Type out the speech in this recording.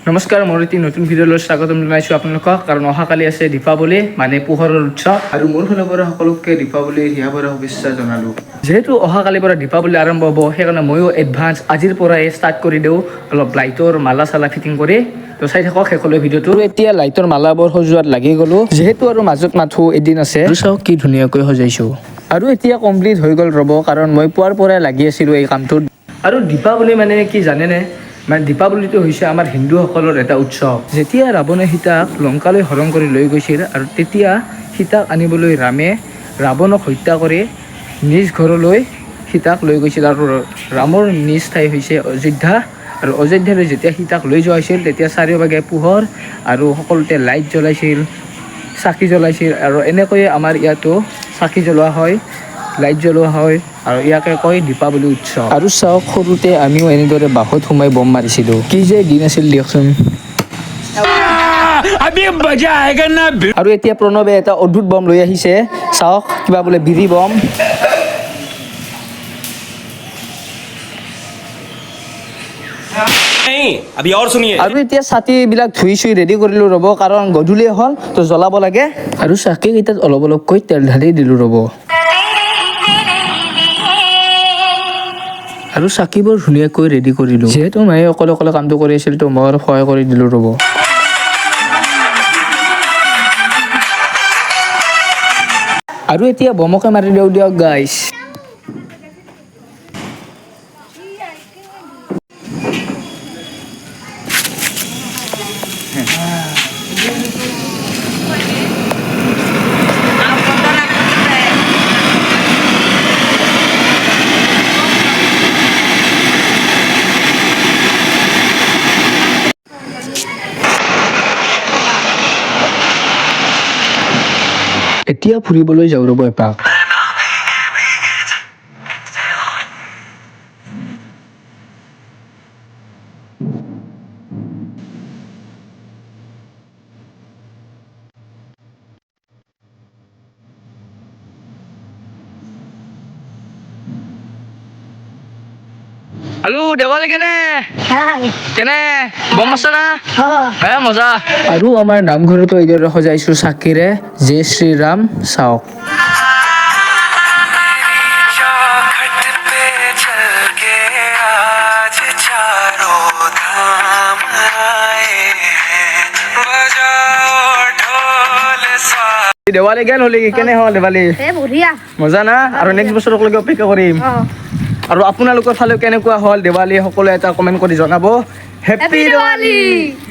নমস্কাৰ, মোৰ এটি নতুন ভিডিঅ'লৈ স্বাগতম জনাইছোঁ আপোনালোকক। কাৰণ অহাকালি আছে দীপাৱলী, মানে পোহৰৰ উৎসৱ। আৰু মোৰ ফালৰ পৰা সকলোকে দীপাৱলীৰ হিয়া ভৰা শুভেচ্ছা জনালোঁ। যিহেতু অহাকালিৰ পৰা দীপাৱলী আৰম্ভ হ'ব, সেইকাৰণে ময়ো এডভান্স আজিৰ পৰাই ষ্টাৰ্ট কৰি দিওঁ অলপ লাইটৰ মালা চালা ফিটিং কৰি। তো চাই থাকক শেষলৈ ভিডিঅ'টো। এতিয়া লাইটৰ মালাবোৰ সজোৱাত লাগি গ'লোঁ, যিহেতু আৰু মাজত মাথো এদিন আছে। আৰু চাওক কি ধুনীয়াকৈ সজাইছোঁ। আৰু এতিয়া কমপ্লিট হৈ গ'ল ৰ'ব, কাৰণ মই পুৱাৰ পৰাই লাগি আছিলোঁ এই কামটোত। আৰু দীপাৱলী মানে কি জানেনে? মানে দীপাৱলীটো হৈছে আমাৰ হিন্দুসকলৰ এটা উৎসৱ। যেতিয়া ৰাৱণে সীতাক লংকালৈ হৰণ কৰি লৈ গৈছিল আৰু তেতিয়া সীতাক আনিবলৈ ৰামে ৰাৱণক হত্যা কৰি নিজ ঘৰলৈ সীতাক লৈ গৈছিল। আৰু ৰামৰ নিজ ঠাই হৈছে অযোধ্যা। আৰু অযোধ্যালৈ যেতিয়া সীতাক লৈ যোৱা হৈছিল, তেতিয়া চাৰিওভাগে পোহৰ আৰু সকলোতে লাইট জ্বলাইছিল, চাকি জ্বলাইছিল। আৰু এনেকৈয়ে আমাৰ ইয়াতো চাকি জ্বলোৱা হয়, লাইট জ্বলোৱা হয় আৰু ইয়াকে কয় দীপাৱলী উৎসৱ। আৰু চাওক, সৰুতে আমিও এনেদৰে বাঁহত সোমাই বম মাৰিছিলোঁ। কি যে দিন আছিল দিয়কচোন। अभी मजा आएगा ना। আৰু এতিয়া প্ৰণৱে এটা অদ্ভুত বম লৈ আহিছে। চাওক, কিবা বোলে বিৰি বম। नहीं, अभी और सुनिए। আৰু এতিয়া ছাতিবিলাক ধুই চুই ৰেডি কৰিলোঁ ৰ'ব, কাৰণ গধূলিয়ে হ'ল তো জ্বলাব লাগে। আৰু চাকিকেইটাত অলপ অলপকৈ তেল ঢালি দিলোঁ ৰ'ব। আৰু চাকিবোৰ ধুনীয়াকৈ ৰেডি কৰিলোঁ। যিহেতু মায়ে অকলে অকলে কামটো কৰি আছিল, তো মই অলপ সহায় কৰি দিলোঁ ৰ'ব। আৰু এতিয়া বমকে মাৰি দিওঁ দিয়ক গাইছ। এতিয়া ফুৰিবলৈ যাওঁ ৰ'ব এপাক। আলু দেৱালী কেনে কেনে বম আছে না? হে মজা। আৰু আমাৰ নামঘৰতো এইদৰে সজাইছো চাকিৰে। জয় শ্ৰীৰাম। চাওক। चौखट पे चल के आज चारों धाम आए हैं, बजाओ ढोल सा। দেৱালী গেল হলি, কেনে হ'ল দেৱালী? এ বঢ়িয়া। মজা না? আৰু নেক্সট বছৰলৈকে অপেক্ষা কৰিম। অ। আৰু আপোনালোকৰ ফালেও কেনেকুৱা হ'ল দেৱালী, সকলোৱে এটা কমেণ্ট কৰি জনাব। Happy happy Diwali. দেৱালী।